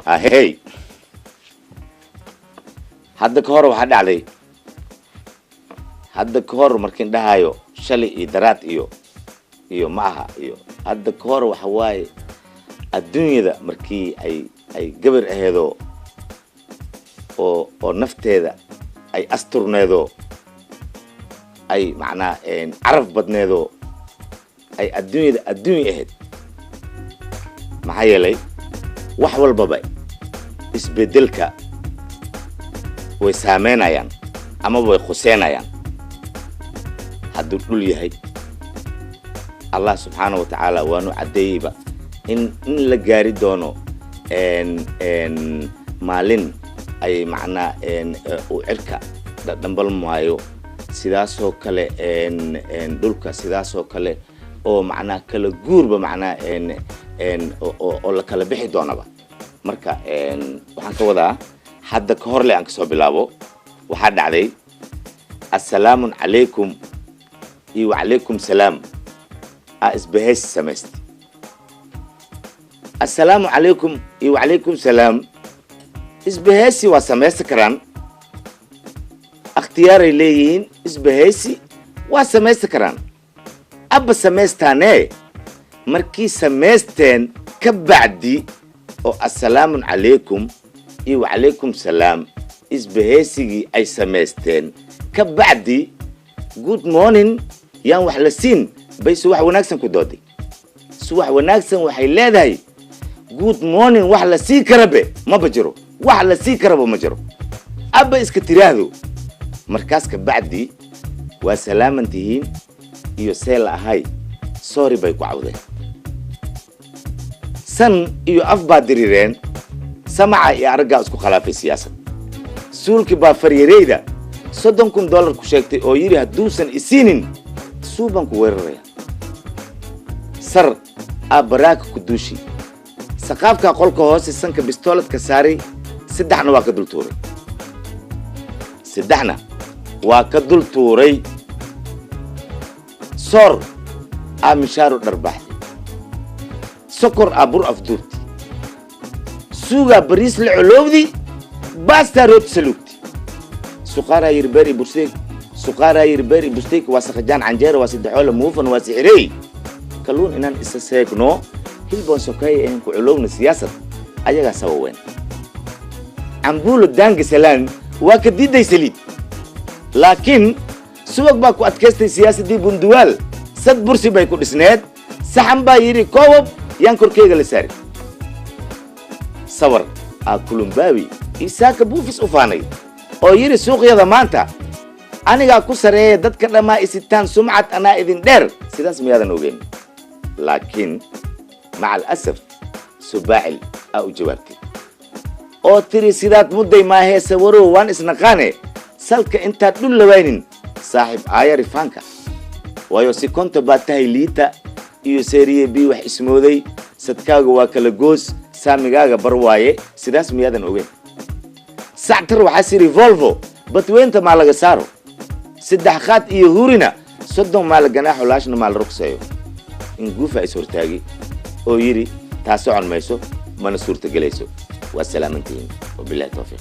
Ahey, hadda ka hor waxaa dhacday, hadda ka hor markiin dhahayo shalay iyo daraad iyo ma aha, iyo hadda ka hor waxa waaye adduunyada markii ay gabar aheedoo oo nafteeda ay asturneedoo, ay macnaa caraf badneedoo, ay adduunyada adduunya ahayd. Maxaa yeelay wax walbaba isbedelka way saameynayaan amaba way khuseynayaan. Hadduu dhul yahay, Allah subxaana wa tacaala waanu caddeeyeyba in la gaari doono maalin ay macnaa uu cirka dhadhambalmaayo, sidaasoo kale dhulka, sidaasoo kale oo macnaa kala guurba, macnaa oo la kala bixi doonaba. Marka waxaan ka wadaa, hadda ka hor le aan kasoo bilaabo, waxaa dhacday assalaamun calaykum iyo wacalaykum salaam a isbahaysi samaystay. Assalaamu calaykum iyo wacalaykum salaam isbahaysi waa samaysan karaan, akhtiyaaray leeyihiin, isbahaysi waa samaysan karaan. Abba samaystaanee, markii samaysteen ka bacdi oo assalaamun calaykum iyo wacalaykum salaam isbahaysigii ay samaysteen ka bacdi, good morning yaan wax la siin bay subax wanaagsan ku dooday. Subax wanaagsan waxay leedahay, good morning wax la sii karabe maba jiro, wax la sii karaba ma jiro, abba iska tiraahdo. Markaas ka bacdi waa salaaman tihiin iyo see la ahay, sorry bay ku cawdeen. San iyo af baa dirireen, samaca iyo araggaa isku khilaafay. Siyaasad suulkii baa faryareyda $30,000 ku sheegtay oo yidhi hadduusan isiinin suubaan ku weeraraya. Sar aa baraaka ku duushi, saqaafkaa qolka hoose sanka bistooladka saaray, saddexna waa ka dul tuuray, saddexna waa ka dul tuuray. Soor aa mishaaru dharbaxday, sokor aa bur afduubti, suugaa bariis la colowdi, baastaa rooti saluugti. Suqaaraa yiri beer i bursteeg, suqaaraa yiri beer i busteeg, waa sakajaan canjeera, waa saddexoole muufan, waa sixirey kalluun. Inaan isa seegno hilboon sokeeya ahan ku culowna, siyaasad ayagaa sababeen. Cambuulo daanga salaan waa ka diiday saliid, laakiin subag baa ku adkaystay. Siyaasaddii bunduwaal sad bursi bay ku dhisneed, saxan baa yidhi koobab yaan korkeyga la saari. Sawar aa kulumbaawi isaaka buufis u faanay oo yidhi suuqyada maanta anigaa ku sareeya, dadka dhammaa isitaan sumcad anaa idin dheer, sidaas miyaadan ogeyn? Laakiin maca alasaf subaacil aa u jawaabtay oo tiri sidaad mudday maahee sawarow waan isnaqaane, salka intaad dhul lawaynin saaxiib aaya rifaanka, waayo si konta baad tahay liita iyo seriye bi wax ismooday, sadkaaga waa kala goos, saamigaaga bar waaye, sidaas miyaadan ogeyn? Sactar waxaa siri Volvo badweynta maa laga saaro, saddex qaad iyo hurina 30 maa la ganaaxo, laashna maa la rugseeyo. In guufa is hortaagi oo yidhi taa socon mayso mana suurtagelayso. Waa salaamantihiin, wabillahi tawfiiq.